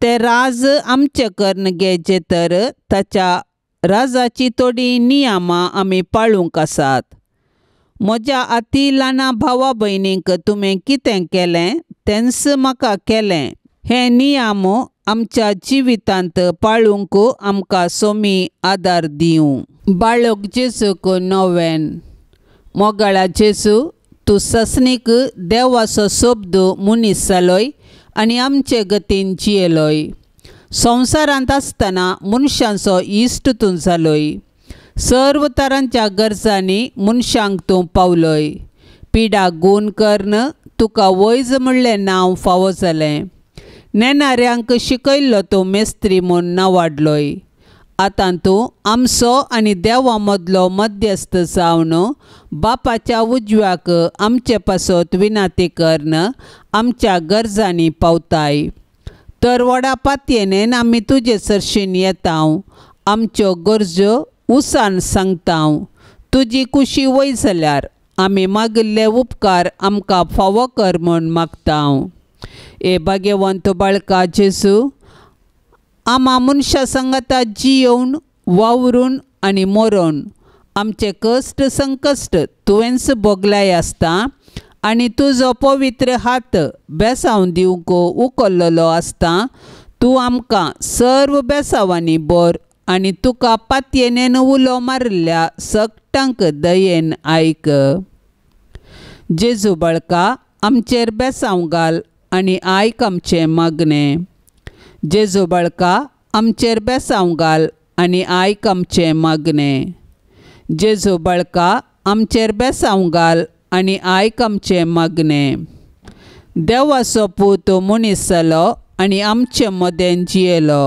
ते राज आमचे करून घेचे तर ताच्या राजाची थोडीं नियमां आमी पाळूंक आसात. म्हज्या अती ल्हान भावा भयणींक तुवें कितें केलें तेंच म्हाका केलें हे नियम आमच्या जिवितांत पाळूंक आमकां सोमी आदार दिवं. बाळक जेजूक नोवेन. मोगाळा जेजू, तूं ससनीक देवाचो शब्द मनीस जालोय आनी आमचे गतीन जियेलोय. संवसारांत आसतना मनशांचो इश्ट तूं जालोय. सर्व तरांच्या गरजांनी मनशांक तूं पावलोय. पिडा गूण करून तुका वैज म्हणलें नांव फावो जालें. नेणाऱ्यांक शिकयल्लो तूं मेस्त्री म्हूण नावाडलोय. आतां तूं आमचो आनी देवा मदलो मध्यस्थ जावन बापाच्या उजव्याक आमचे पासत विनाती करून आमच्या गरजांनी पावताय. तर व्हडा पातयेन आमी तुजे सरशीन येता, आमच्यो गरजो उसान सांगता. तुजी कुशी वय जाल्यार आमी मागिल्ले उपकार आमकां फावो कर म्हूण मागता. ए भाग्यवंत बाळका जेजू, आमा मनशां सांगाता जियोवन वावरून आनी मरोन आमचे कश्ट संकश्ट तुवेंच भोगल्याय आसता आनी तुजो पवित्र हात बेसांव दिवंक उखल्लेलो आसता. तूं आमकां सर्व बेसांवांनी बर आनी तुका पातयेन उलो मारिल्ल्या सगटांक दयेन आयक. जेजू बाळका, आमचेर बेसांव घाल आनी आयक आमचें मागणें. जेजू बाळका, आमचेर बेसांव घाल आनी आयक आमचें मागणें. जेजू बाळका, आमचेर बेसांव घाल आनी आयक आमचें मागणें. देवाचो पूत मनीस जालो आनी आमचे मदें जियेलो.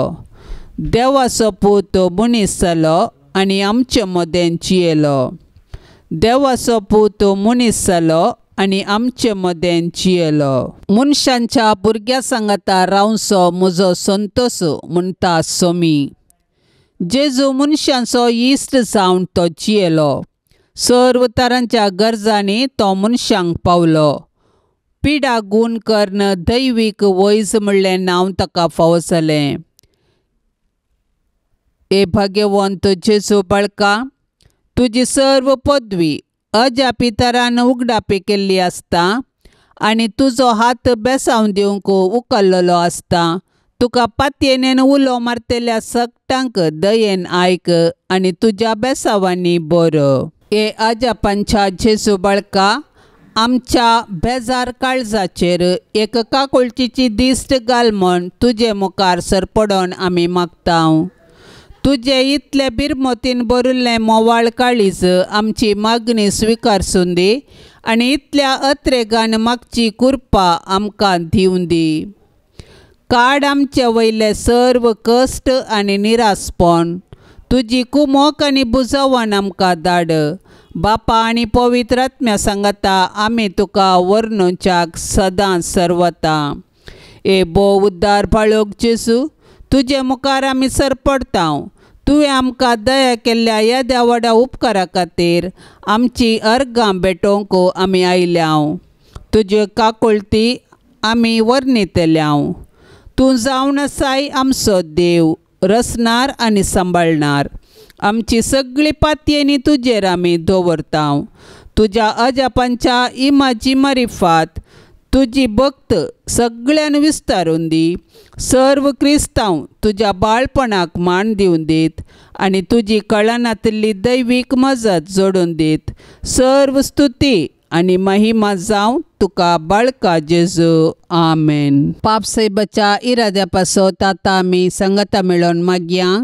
देवाचो पूत मनीस जालो आनी आमचे मदें जियेलो. देवाचो पूत मनीस जालो आनी आमचे मदें जियेलो. मनशांच्या भुरग्यां सांगाता रावचो म्हजो संतोश म्हणटा सोमी. जेजू मनशांचो इश्ट जावन तो जियेलो. सर्व तरांच्या गरजांनी तो मनशांक पावलो. पिडा गूण करून दैवीक वैज म्हणलें नांव ताका फावो जालें. ए भाग्यवंत जेजू बाळका, तुजी सर्व पदवी अजापी तरान उगडापी केल्ली आसता आनी तुजो हात बेसावन दिवंक उखल्लेलो आसता. तुका पातयेन उलो मारतल्या सगटांक दयेन आयक आनी तुज्या बेसावांनी बरो. हे अजापांच्या जेजू बाळका, आमच्या बेजार काळजाचेर एक काकुळटीची दिश्ट घाल म्हूण तुजे मुखार सरपडोन आमी मागता. तुजे इतले बिरमतीन भरिल्लें मोवाळ काळीज आमची मागणी स्विकारसून दी आनी इतल्या अत्रेगान मागची कृपा आमकां दिवन दी. काड आमचे वयले सर्व कश्ट आनी निरासपण, तुजी कुमोक आनी बुजवण आमकां धाड. बापा आनी पवित्र आत्म्या सांगाता आमी तुका वर्णुच्याक सदां सर्वता. ए भोव उद्दार बाळोक जेजू, तुजे मुखार आमी सरपडता. तुवें आमकां दया केल्ल्या येद्या व्हडा उपकारा खातीर आमची अर्गां भेटोवंक आमी आयल्या. तुज्यो काकुळटी आमी वर्णितल्या. तूं जावन आसाय आमचो देव, रचणार आनी सांबाळणार. आमची सगळी पातयेनी तुजेर आमी दवरता. तुज्या अजापांच्या इमाजी मारिफात तुजी भक्त सगळ्यान विस्तारून दी. सर्व क्रिस्तांव तुज्या बाळपणाक मान दिवन दीत आनी तुजी कळनातिल्ली दैवीक मजत जोडून दीत. सर्व स्तुती आनी महिमा जावं तुका बाळका जेजू. आमेन. पाप साहेबाच्या इराद्या पासत आतां आमी संगता मेळोवन मागया.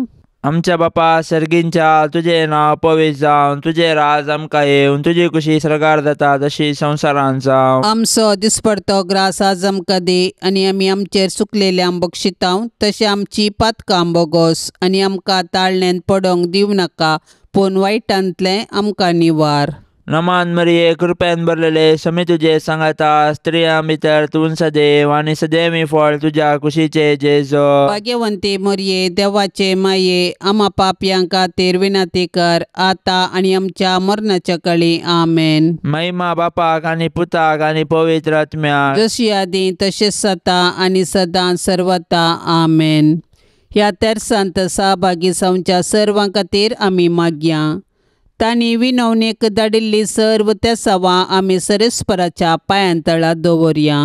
आमच्या बापा सर्गींच्या, तुजें नांव पवित्र जावन, तुजें राज आमकां येवन, तुजी कुशी सर्गार जाता तशी संवसारांत जावं. आमचो दिसपडतो ग्रास आज आमकां दी आनी आमी आमचेर चुकलेल्यांक बक्षितांव तशें आमची पातकां बोगोस आनी आमकां ताळण्यान पडोंक दिवं नाका, पूण वायटांतलें आमकां निवार. नमान मरिये, कृपेन भरलेले, समी तुजे सांगाता, स्त्रियां भितर तूं सदैव आनी सदैवी फळ तुज्या कुशीचे जेजू. भाग्यवंती मरिये, देवाचे माये, आमा पापयां खातीर विनंती कर आतां आनी आमच्या मरणाच्या काळी. आमेन. महिमा बापाक आनी पुताक आनी पवित्र आत्म्याक, जशी आदी तशेंच सता आनी सदां सर्वता. आमेन. ह्या तेरसांत सहभागी जावच्या सर्वां खातीर आमी मागया. तांणी विनवणेक धाडिल्ली सर्व तेसावां आमी सरेस्पराच्या पांयांतळा दवरया.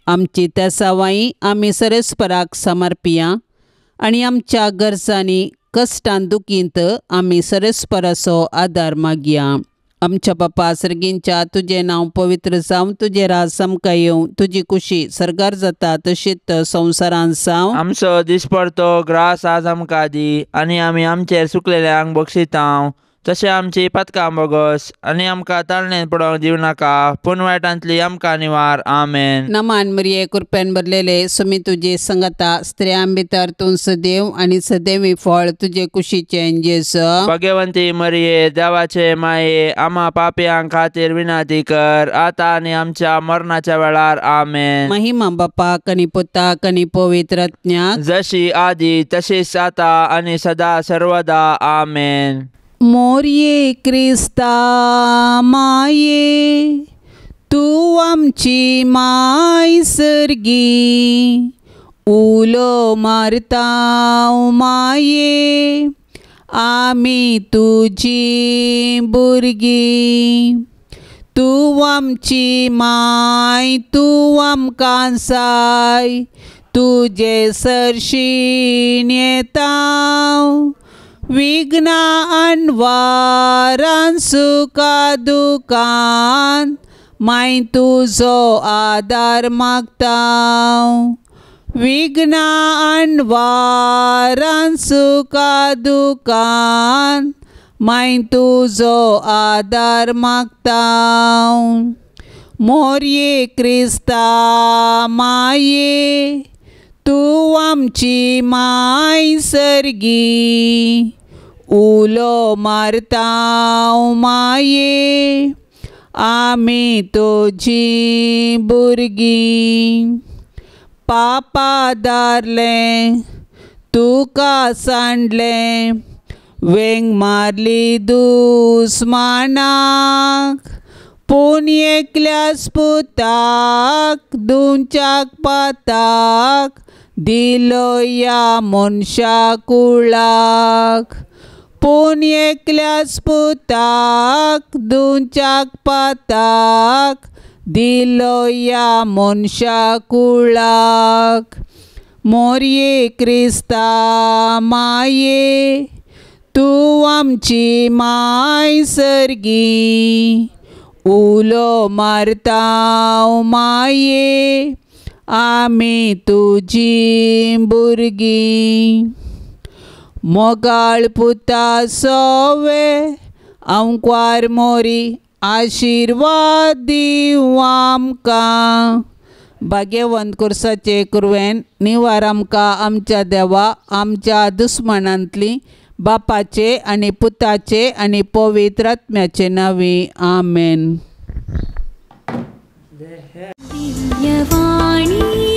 आमची तेसावांय आमी सरेस्पराक समर्पिया आनी आमच्या गरजांनी कश्टान दुखींत आमी सरेस्पराचो आदार मागया. आमच्या बापा सर्गींच्या, तुजें नांव पवित्र जावं, तुजें राज आमकां येवं, तुजी कुशी सर्गार जाता तशीच संवसारांत जावं. आमचो दिसपडतो ग्रास आज आमकां दी आनी आमी आमचेर चुकलेल्यांक बक्षितांव तशें आमची पातकां बोगस आनी आमकां ताळणेन पडोवंक दिवं नाका, पूण वायटांतली आमकां निवार. आमेन. नमान मरिये, कृपेन भरलेले, सुमी तुजे संगता, स्त्रियां भितर तूं सदैव आनी सदैवी फळ तुजे कुशीचें जेजू. भाग्यवंती मरिये, देवाचे माये, आमा पापयां खातीर विनंती कर आतां आनी आमच्या मरणाच्या वेळार. आमेन. महिमा बापाक आनी पुताक आनी पवित्र आत्म्याक, जशी आदी तशीच आतां आनी सदा सर्वदा. आमेन. मोरये क्रिस्ता माये, तूं आमची माय सर्गी, उलो मारता माये, आमी तुजी भुरगीं. तूं आमची माय, तूं आमकां साय, तुजे सरशीन येता. विघ्नां अनवारान सुखा दुखान माय तुजो आदार मागता. विघ्नां अनवारान सुखा दुखान माय तुजो आदार मागता. मोरये क्रिस्ता माये, तूं आमची माय सर्गी, उलो मारता माये, आमी तुजी भुरगीं. पापा दारलें तुका सांडलें, वेंग मारली दुस्मानाक, पूण एकल्याच पुताक दुमच्याक पाताक दिलो ह्या मनशा कुळाक पूण एकल्याच पुताक दुंच्याक पाताक दिलो ह्या मनशा कुळाक मोरये क्रिस्ता माये तूं आमची माय सर्गी उलो मारता माये आमी तुजी भुरगीं मोगाळ पुता सोवे आंकवार मोरी आशिर्वाद दिवं आमकां भाग्यवंत कुर्साचे कुरवेन निवार आमकां आमच्या देवा आमच्या दुस्मनांतली बापाचे आनी पुताचे आनी पवित्र आत्म्याचे नांवी आमेन. दिव्यवाणी.